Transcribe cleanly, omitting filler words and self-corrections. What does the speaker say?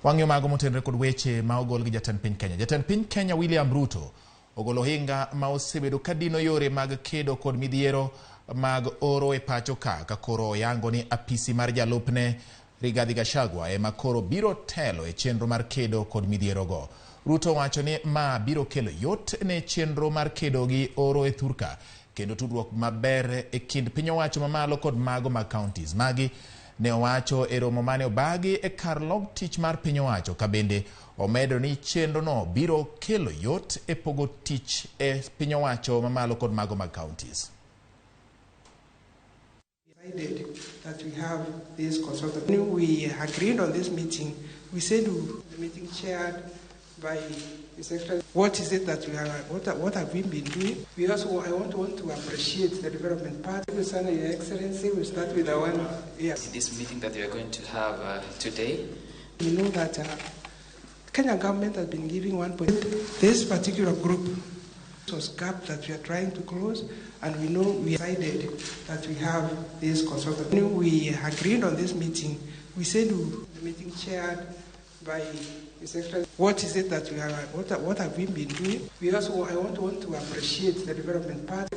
Wang'iyo mago motenore kod weche ma ogol gi jatend piny Kenya. Jatend piny Kenya William Ruto ogolo ohinga ma osebedo ka dino yore mag kedo kod midhiero mag oro e pacho ka ka koro oyango ni apisi mar jalupne Rigathi Gachagua ema koro biro telo e chenro mar kedo kod midhierogo. Ruto wacho ni ma biro kelo yot ne chenro mar kedo gi oro e thurka kendo tudruok maber e kind piny owacho mamalo kod mago mag counties. Magi ne owacho e romo mane obagi e kar log tich mar piny owacho ka bende omedo ni chenro no biro kelo yot e pogo tich e piny owacho mamalo kod mago mag counties. Decided that we have this consultant. When we agreed on this meeting, we said the meeting chaired by His Excellency. What is it that we are, what have we been doing? We also, I want to appreciate the development part. Your Excellency, we start with the one. Yes. In this meeting that we are going to have today. We know that Kenya government has been giving 1 point. This particular group was gap that we are trying to close, and we know we decided that we have this consultant. When we agreed on this meeting, we said the meeting chaired by His Excellency. What is it that we are, what have we been doing? We also, I want to appreciate the development part.